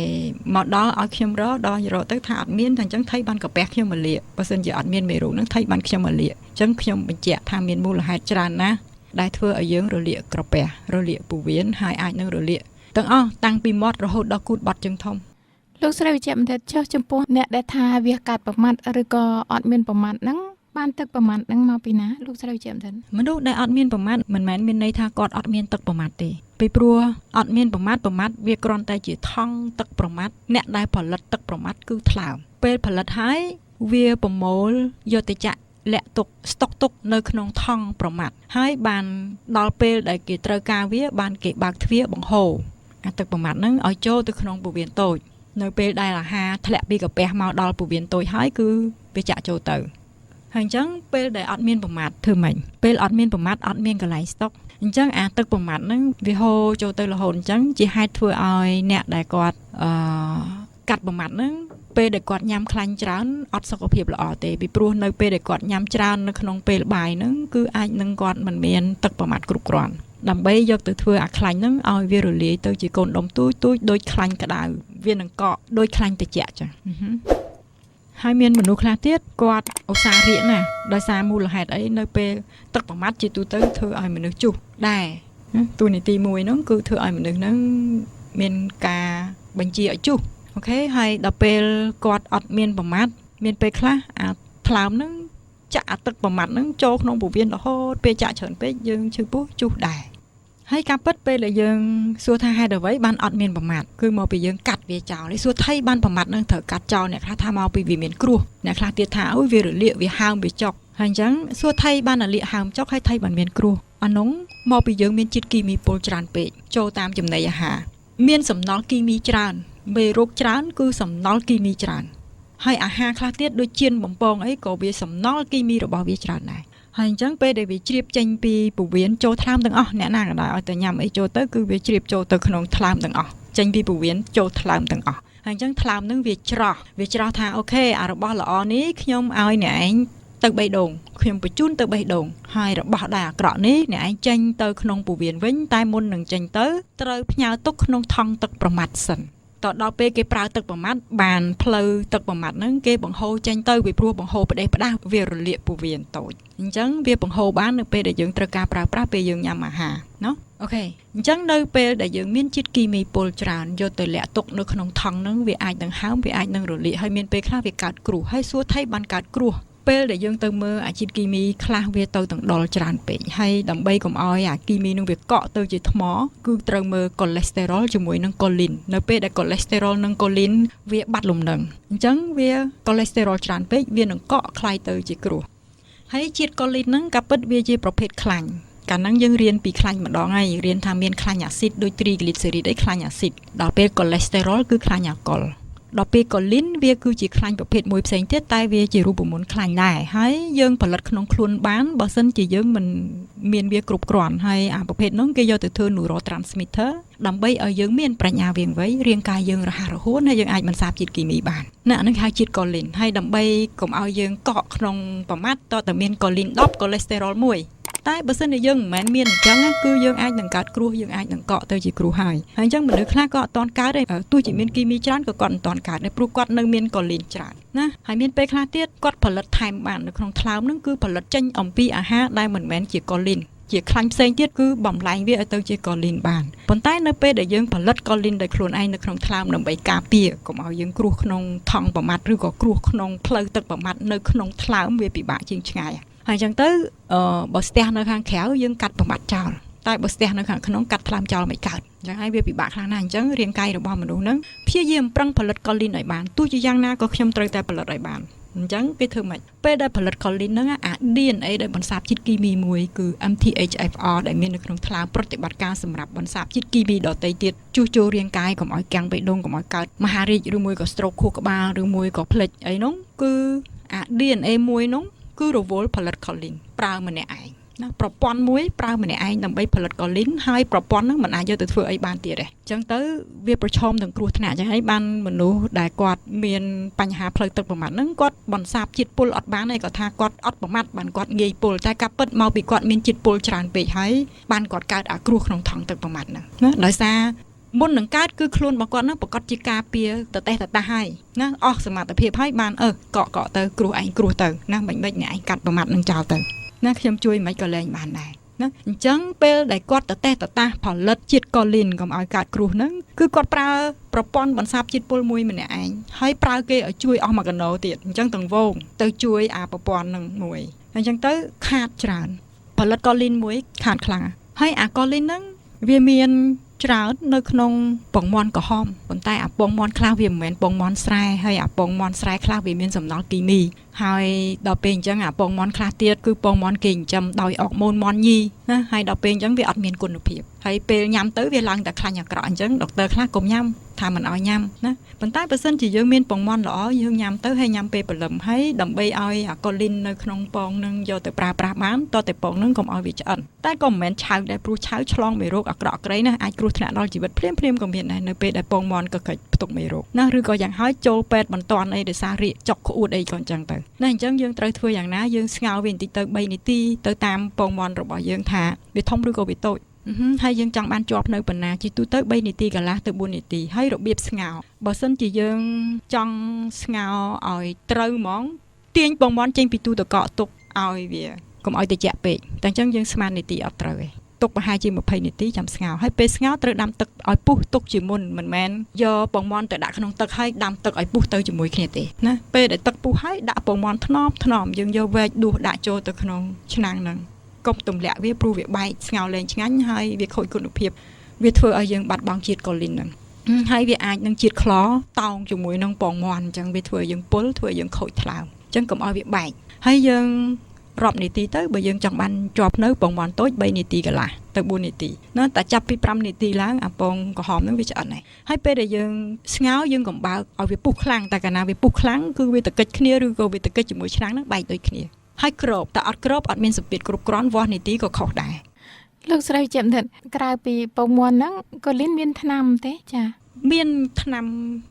មកដល់ឲ្យខ្ញុំរកដល់រកទៅថាអត់មានតែអញ្ចឹងថៃបានកាពះខ្ញុំមកលាកបើសិនជាអត់មានមេរោគហ្នឹងថៃបានខ្ញុំមកលាកអញ្ចឹងខ្ញុំបញ្ជាក់ថាមានមូលហេតុច្រើនណាស់ដែលធ្វើឲ្យយើងរលាកក្រពះរលាកពោះវៀនហើយអាចនឹងរលាកទាំងអស់តាំងពីមាត់រហូតដល់គូទបត់ជើងធំ លោកស្រីវិជ្ជបណ្ឌិតចុះចំពោះអ្នកដែលថាវាកាត់ប្រមាត់ឬក៏អត់មានប្រមាត់ហ្នឹងបានទឹកប្រមាត់ហ្នឹងមកពីណាលោកស្រីវិជ្ជបណ្ឌិត មនុស្សដែលអត់មានប្រមាត់មិនមែនមានន័យថាគាត់អត់មានទឹកប្រមាត់ទេពីព្រោះអត់មានប្រមាត់ប្រមាត់វាគ្រាន់តែជាថង់ទឹកប្រមាត់អ្នកដែលផលិតទឹកប្រមាត់គឺថ្លើមពេលផលិតហើយវាប្រមូលយកទៅចាក់លាក់ទុកស្តុកទុកនៅក្នុងថង់ប្រមាត់ហើយបានដល់ពេលដែលគេត្រូវការវាបានគេបើកទ្វារបង្ហូរអាទឹកប្រមាត់ហ្នឹងឲ្យចូលទៅក្នុងពោះវៀនតូចនៅពេលដែលអាហារធ្លាក់ពីកាពះមកដល់ពោះវៀនតូចហើយគឺវាចាក់ចូលទៅហើយអញ្ចឹងពេលដែលអត់មានប្រមាត់ធ្វើម៉េចពេលអត់មានប្រមាត់អត់មានកន្លែងស្តុកអញ្ចឹងអាទឹកប្រមាត់ហ្នឹងវាហូរចូលទៅរហូតអញ្ចឹងជាហេតុធ្វើឲ្យអ្នកដែលគាត់អឺកាត់ប្រមាត់ហ្នឹងពេលដែលគាត់ញ៉ាំខ្លាញ់ច្រើនអត់សុខភាពល្អទេពីព្រោះនៅពេលដែលគាត់ញ៉ាំច្រើននៅក្នុងពេលបាយហ្នឹងគឺអាចនឹងគាត់មិនមានទឹកប្រមាត់គ្រប់គ្រាន់ដើម្បីយកទៅធ្វើអាខ្លាញ់ហ្នឹងឲ្យវារលាយទៅជាកូនដុំទូចទូចដូចខ្លាញ់ក្តៅវានឹងកកដូចខ្លាញ់ត្រជាក់ចឹងហើយមានមនុស្សខ្លះទៀតគាត់ឧស្សាហ៍រាកណាស់ដោយសារមូលហេតុអីនៅពេលទឹកប្រមាត់ជាទូទៅធ្វើឲ្យមនុស្សជុះដែរតួនាទីមួយហ្នឹងគឺធ្វើឲ្យមនុស្សហ្នឹងមានការបញ្ជាឲ្យជុះOK ហើយដល់ពេលគាត់អត់មានប្រមាត់មានពេលខ្លះអាថ្លើមហ្នឹងចាក់អាទឹកប្រមាត់ហ្នឹងចូលក្នុងពោះវៀនរហូតពេលចាក់ច្រើនពេកយើងឈឺពោះជុះដែរហើយការពិតពេលដែលយើងសួរថាហេតុអ្វីបានអត់មានប្រមាត់គឺមកពីយើងកាត់វាចោលហើយសួរថៃបានប្រមាត់នឹងត្រូវកាត់ចោលអ្នកខ្លះថាមកពីវាមានគ្រោះអ្នកខ្លះទៀតថាអូយវារលាកវាហើមវាចុកហើយអញ្ចឹងសួរថៃបានរលាកហើមចុកហើយថៃបានមានគ្រោះអានោះមកពីយើងមានជាតិគីមីពុលច្រើនពេកចូលតាមចំណីអាហារមានសំណល់គីមីច្រើនមេរោគច្រើនគឺសំណល់គីមីច្រើនហើយអាហារខ្លះទៀតដូចជៀនបំពងអីក៏វាសំណល់គីមីរបស់វាច្រើនដែរហើយអញ្ចឹងពេលដែលវាជ្រាបចេញពីពោះវៀនចូលថ្លើមទាំងអស់អ្នកណាក៏ដោយឲ្យតែញ៉ាំអីចូលទៅគឺវាជ្រាបចូលទៅក្នុងថ្លើមទាំងអស់ចេញពីពោះវៀនចូលថ្លើមទាំងអស់ហើយអញ្ចឹងថ្លើមនឹងវាច្រោះវាច្រោះថាOK អារបស់ល្អនេះខ្ញុំឲ្យអ្នកឯងទៅបេះដូងខ្ញុំបញ្ជូនទៅបេះដូងហើយរបស់ដែលអាក្រក់នេះអ្នកឯងចេញទៅក្នុងពោះវៀនវិញតែមុននឹងចេញទៅត្រូវផ្ញើទុកក្នុងថង់ទឹកប្រមាត់សិនតដល់ពេលគេប្រើទឹកប្រមាត់បានផ្លូវទឹកប្រមាត់ហ្នឹងគេបង្ហូរចេញទៅពីព្រោះបង្ហូរផ្ដេសផ្ដាសវារលាកពោះវៀនតូចអញ្ចឹងវាបង្ហូរបាននៅពេលដែលយើងត្រូវការប្រើប្រាស់ពេលយើងញ៉ាំអាហារណោះ OK អញ្ចឹងនៅពេលដែលយើងមានជាតិគីមីពុលច្រើនយកទៅលាក់ទុកនៅក្នុងថង់ហ្នឹងវាអាចនឹងហើមវាអាចនឹងរលាកហើយមានពេលខ្លះវាកើតគ្រោះហើយសួរថៃបានកើតគ្រោះ ពេលដែលយើងទៅមើលអាជាតិគីមីខ្លះវាទៅទាំងដុលច្រើនពេកហើយដើម្បីកុំឲ្យអាគីមីនឹងវាកក់ទៅជាថ្មគឺត្រូវមើលកូលេស្តេរ៉ុលជាមួយនឹងកូលីននៅពេលដែលកូលេស្តេរ៉ុលនិងកូលីនវាបាត់លំនឹងអញ្ចឹងវាកូលេស្តេរ៉ុលច្រើនពេកវានឹងកក់ក្លាយទៅជាគ្រោះហើយជាតិកូលីនហ្នឹងក៏ពិតវាជាប្រភេទខ្លាញ់កាលហ្នឹងយើងរៀនពីខ្លាញ់ម្ដងហើយរៀនថាមានខ្លាញ់អាស៊ីតដូចត្រីក្លីសេរីតអីខ្លាញ់អាស៊ីតដល់ពេលកូលេស្តេរ៉ុលគឺខ្លាញ់អាល់កុលដល់ពេលកូលីនវាគឺជាខ្លាញ់ប្រភេទមួយផ្សេងទៀតតែវាជារូបមន្តខ្លាញ់ដែរហើយយើងផលិតក្នុងខ្លួនបានបើសិនជាយើងមិនមានវាគ្រប់គ្រាន់ហើយអាប្រភេទហ្នឹងគេយកទៅធ្វើ neurotransmitter ដើម្បីឲ្យយើងមានប្រាជ្ញាវាងវៃរាងកាយយើងរហ័សរហួនហើយយើងអាចបន្សាបជាតិគីមីបានណាអាហ្នឹងគេហៅជាតិកូលីនហើយដើម្បីកុំឲ្យយើងកក់ក្នុងប្រមាត់តើមានកូលីន10កូលេស្តេរ៉ុល1តែបើសិនជាយើងមិនមែនមានអញ្ចឹងគឺយើងអាចនឹងកើតគ្រោះយើងអាចនឹងកក់ទៅជាគ្រោះហើយហើយអញ្ចឹងមនុស្សខ្លះក៏អត់ទាន់កើតដែរទោះជាមានគីមីច្រើនក៏គាត់មិនទាន់កើតដែរព្រោះគាត់នៅមានកូលីនច្រើនណាហើយមានពេលខ្លះទៀតគាត់ផលិតថែមបាននៅក្នុងថ្លើមហ្នឹងគឺផលិតចេញអំពីអាហារដែលមិនមែនជាកូលីនជាខ្លាញ់ផ្សេងទៀតគឺបំលែងវាឲ្យទៅជាកូលីនបានប៉ុន្តែនៅពេលដែលយើងផលិតកូលីនដោយខ្លួនឯងនៅក្នុងថ្លើមដើម្បីការពារកុំឲ្យយើងគ្រោះក្នុងថង់ប្រមាត់ឬក៏គ្រោះក្នុងផ្លូវទឹកប្រមាត់នៅក្នុងថ្លើមវាពិបាកជាងឆ្ងាយហើយអញ្ចឹងទៅបើស្ទះនៅខាងក្រៅយើងកាត់ប្រមាត់ចោលតែបើស្ទះនៅខាងក្នុងកាត់ថ្លើមចោលមិនកើតអញ្ចឹងហើយវាពិបាកខ្លាំងណាស់អញ្ចឹងរាងកាយរបស់មនុស្សហ្នឹងព្យាយាមប្រឹងផលិតកូលីនឲ្យបានទោះជាយ៉ាងណាក៏ខ្ញុំត្រូវតែផលិតឲ្យបានអញ្ចឹងគេធ្វើម៉េចពេលដែលផលិតកូលីនហ្នឹងអា DNA ដែលបន្សាបជាតិគីមីមួយគឺ MTHFR ដែលមាននៅក្នុងថ្លើមប្រតិបត្តិការសម្រាប់បន្សាបជាតិគីមីដទៃទៀតជួសជុលរាងកាយកុំឲ្យកាំងបេះដូងកុំឲ្យកើតមហារីកឬមួយក៏ stroke ខួរក្បាលឬមួយក៏ភ្លេចអីនោះគឺអា DNA មួយនោះគឺរវល់ផលិតកូលីនប្រើម្នាក់ឯងណាប្រព័ន្ធមួយប្រើម្នាក់ឯងដើម្បីផលិតកូលីនហើយប្រព័ន្ធហ្នឹងមិនអាចយកទៅធ្វើអីបានទៀតទេអញ្ចឹងទៅវាប្រឈមនឹងគ្រោះថ្នាក់អញ្ចឹងហើយបានមនុស្សដែលគាត់មានបញ្ហាផ្លូវទឹកប្រមាត់ហ្នឹងគាត់បន្សាបជាតិពុលអត់បានទេគាត់ថាគាត់អត់ប្រមាត់បានគាត់ងាយពុលតែការពិតមកពីគាត់មានជាតិពុលច្រើនពេកហើយបានគាត់កើតអាគ្រោះក្នុងថង់ទឹកប្រមាត់ហ្នឹងណាដោយសារមុននឹងកើតគឺខ្លួនរបស់គាត់នឹងប្រកាសជាការពារតតេះតតាហើយណាអស់សមត្ថភាពហើយបានអឺកក់កក់ទៅគ្រោះឯងគ្រោះទៅណាមិនមិនអ្នកឯងកាត់ប្រមាត់នឹងចោលទៅណាខ្ញុំជួយមិនក៏លែងបានដែរណាអញ្ចឹងពេលដែលគាត់តតេះតតាផលិតជាតិកូលីនកុំឲ្យកើតគ្រោះហ្នឹងគឺគាត់ប្រើប្រព័ន្ធបន្សាបជាតិពុលមួយម្នាក់ឯងហើយប្រើគេឲ្យជួយអស់មួយកណោទៀតអញ្ចឹងទាំងវងទៅជួយអាប្រព័ន្ធហ្នឹងមួយអញ្ចឹងទៅខាតច្រើនផលិតកូលីនមួយខាតខ្លាំងហើយអាកូលីនហ្នឹងវាមានច្រើននៅក្នុងពងមាន់ក្រហមប៉ុន្តែអាពងមាន់ខ្លះវាមិនមែនពងមាន់ស្រែហើយអាពងមាន់ស្រែខ្លះវាមានសំណល់គីមីហើយដល់ពេលអញ្ចឹងអាពងមាន់ខ្លះទៀតគឺពងមាន់គេចិញ្ចឹមដោយអរម៉ូនមាន់ញីណាហើយដល់ពេលអញ្ចឹងវាអត់មានគុណភាពហើយពេលញ៉ាំទៅវាឡើងតែខ្លាញ់អាក្រក់អញ្ចឹងដុកទ័រខ្លះកុំញ៉ាំថាមិនឲ្យញ៉ាំណាប៉ុន្តែបើសិនជាយើងមានពងមាន់ល្អយើងញ៉ាំទៅហើយញ៉ាំពេលព្រលឹមហើយដើម្បីឲ្យអាកូលីននៅក្នុងពងនឹងយកទៅប្រើប្រាស់បានតតែពងនឹងកុំឲ្យវាឆ្អិនតែក៏មិនមែនឆៅដែរព្រោះឆៅឆ្លងមេរោគអាក្រក់ក្រៃណាអាចគ្រោះថ្នាក់ដល់ជីវិតភ្លាមភ្លាមក៏មានដែរនៅពេលដែលពងមាន់ក៏កិច្ចផ្ទុកមេរោគណាឬក៏យ៉ាងហោចចូលពេទ្យបន្ទាន់អីដោយសាររាកចុកក្អួតអីក៏អញ្ចឹងទៅណាអញ្ចឹងយើងត្រូវធ្វើយ៉ាងណាយើងស្ងោរវាបន្តិចទៅ3នាទីទៅតាមពងមាន់របស់យើងថាវាធំឬក៏វាតូចហើយយើងចង់បានជាប់នៅបណ្ណាជាទូទៅ3នាទីកន្លះទៅ4នាទីហើយរបៀបស្ងោរបើសិនជាយើងចង់ស្ងោរឲ្យត្រូវហ្មងទាញពងមាន់ចេញពីទូទឹកកកទុកឲ្យវាកុំឲ្យត្រជាក់ពេកតែអញ្ចឹងយើងស្មាននាទីអត់ត្រូវទេទុកប្រហែលជា20នាទីចាំស្ងោរហើយពេលស្ងោរត្រូវដាំទឹកឲ្យពុះទុកជាមុនមិនមែនយកពងមាន់ទៅដាក់ក្នុងទឹកហើយដាំទឹកឲ្យពុះទៅជាមួយគ្នាទេណាពេលដែលទឹកពុះហើយដាក់ពងមាន់ថ្នមថ្នមយើងយកវែកដួសដាក់ចូលទៅក្នុងឆ្នាំងហ្នឹងកុំទម្លាក់វាព្រោះវាបែកស្ងោរលែងឆ្ងាញ់ហើយវាខូចគុណភាពវាធ្វើឲ្យយើងបាត់បង់ជាតិកូលីនហ្នឹងហើយវាអាចនឹងជាតិក្លតោងជាមួយនឹងពងមាន់អញ្ចឹងវាធ្វើឲ្យយើងពុលធ្វើឲ្យយើងខូចថ្លើមអញ្ចឹងកុំឲ្យវាបែកហើយយើងរាប់នាទីទៅបើយើងចង់បានជាប់នៅពងមាន់តូច3នាទីកន្លះទៅ4នាទីណាតែចាប់ពី5នាទីឡើងអាពងក្រហមហ្នឹងវាឆ្អិនហើយហើយពេលដែលយើងស្ងោរយើងកុំបើកឲ្យវាពុះខ្លាំងតែកាលណាវាពុះខ្លាំងគឺវាតកិច្ចគ្នាឬក៏វាតកិច្ចជាមួយឆ្នាំងហ្នឹងបែកដូចគ្នាហើយក្របតែអត់ក្របអត់មានសម្ពាធគ្រប់គ្រាន់វាស់នាទីក៏ខុសដែរ លោកស្រីជាបណ្ឌិតក្រៅពីពងមាន់ហ្នឹងកូលីនមានថ្នាំទេចា មានថ្នាំ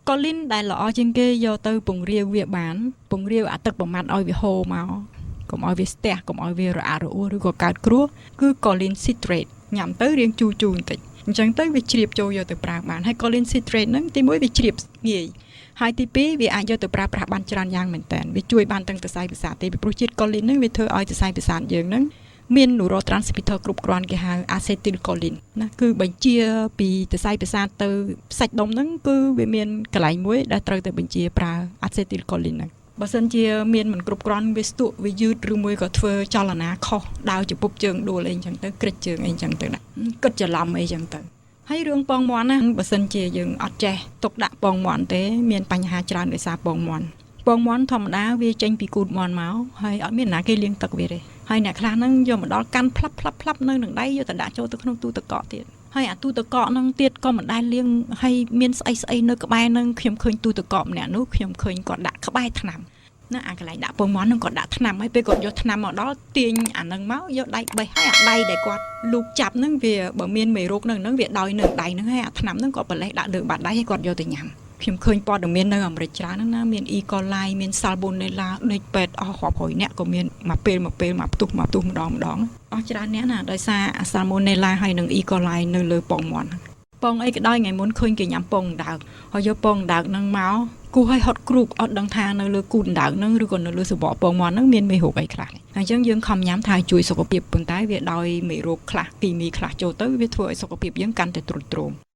កូលីនដែលល្អជាងគេយកទៅពង្រាវវាបានពង្រាវអាទឹកប្រមាត់ឲ្យវាហូរមកកុំឲ្យវាស្ទះកុំឲ្យវារអាក់រអួលឬក៏កើតគ្រោះគឺកូលីន citrate ញ៉ាំទៅរាងជូរជូរបន្តិចអញ្ចឹងទៅវាជ្រាបចូលយកទៅប្រើបានហើយកូលីន citrate ហ្នឹងទី1វាជ្រាបងាយហើយទី2វាអាចយកទៅប្រើប្រាស់បានច្រើនយ៉ាងមែនតើវាជួយបានទាំងសរសៃប្រសាទទេពីព្រោះជាតិកូលីនហ្នឹងវាធ្វើឲ្យសរសៃប្រសាទយើងហ្នឹងមាន neurotransmitter គ្រប់គ្រាន់គេហៅ acetylcholine ណាគឺបញ្ជាពីសរសៃប្រសាទទៅសាច់ដុំហ្នឹងគឺវាមានកន្លែងមួយដែលត្រូវតែបញ្ជាប្រើ acetylcholine ហ្នឹង បើសិនជាមានមិនគ្រប់គ្រាន់វាស្ទក់វាយឺតឬមួយក៏ធ្វើចលនាខុសដើរចំពប់ជើងដួលអីចឹងទៅក្រិចជើងអីចឹងទៅណាគិតច្រឡំអីចឹងទៅហើយរឿងពងមាន់ណាបើសិនជាយើងអត់ចេះទុកដាក់ពងមាន់ទេមានបញ្ហាច្រើនដោយសារពងមាន់ពងមាន់ធម្មតាវាចេញពីគូតមាន់មកហើយអត់មានណាគេលាងទឹកវាទេហើយអ្នកខ្លះហ្នឹងយកមកដល់កាន់ផ្លាប់ផ្លាប់ផ្លាប់នៅនឹងដៃយកទៅដាក់ចូលទៅក្នុងទូទឹកកកទៀតហើយអាទូទឹកកកហ្នឹងទៀតក៏មិនដែលលាងហើយមានស្អីស្អីនៅក្បែរហ្នឹងខ្ញុំឃើញទូទឹកកកម្នាក់នោះខ្ញុំឃើញគាត់ដាក់ក្បែរថ្នាំណាអាកន្លែងដាក់ពងមាន់ហ្នឹងគាត់ដាក់ថ្នាំហើយពេលគាត់យកថ្នាំមកដល់ទាញអាហ្នឹងមកយកដៃបេះហើយអាដៃដែលគាត់លូកចាប់ហ្នឹងវាបើមានមេរោគនៅហ្នឹងវាដោយនឹងដៃហ្នឹងហើយអាថ្នាំហ្នឹងគាត់ប្រលេះដាក់លើបាតដៃហើយគាត់យកទៅញ៉ាំខ្ញុំឃើញព័ត៌មាននៅអាមេរិកច្រើនហ្នឹងណាមាន E. coli មាន Salmonella ដេកពេទ្យអស់រាប់រយអ្នកក៏មានមួយពេលមួយពេលមួយផ្ទុះមួយផ្ទុះម្ដងម្ដងអស់ច្រើនអ្នកណាដោយសារអា Salmonella ហើយនិង E. coli នៅលើពងមាន់ពងអីក៏ដោយថ្ងៃមុនឃើញគេញ៉ាំពងអណ្ដើកហើយយកពងអណ្ដើកហ្នឹងមកគូឲ្យហត់គ្រូកអត់ដឹងថានៅលើគូតអណ្ដើកហ្នឹងឬក៏នៅលើសបកពងមាន់ហ្នឹងមានមេរោគអីខ្លះអញ្ចឹងយើងខំញ៉ាំថាជួយសុខភាពប៉ុន្តែវាដោយមេរោគខ្លះគីមីខ្លះចូលទៅវាធ្វើឲ្យសុខភាពយើងកាន់តែទ្រុឌទ្រោម។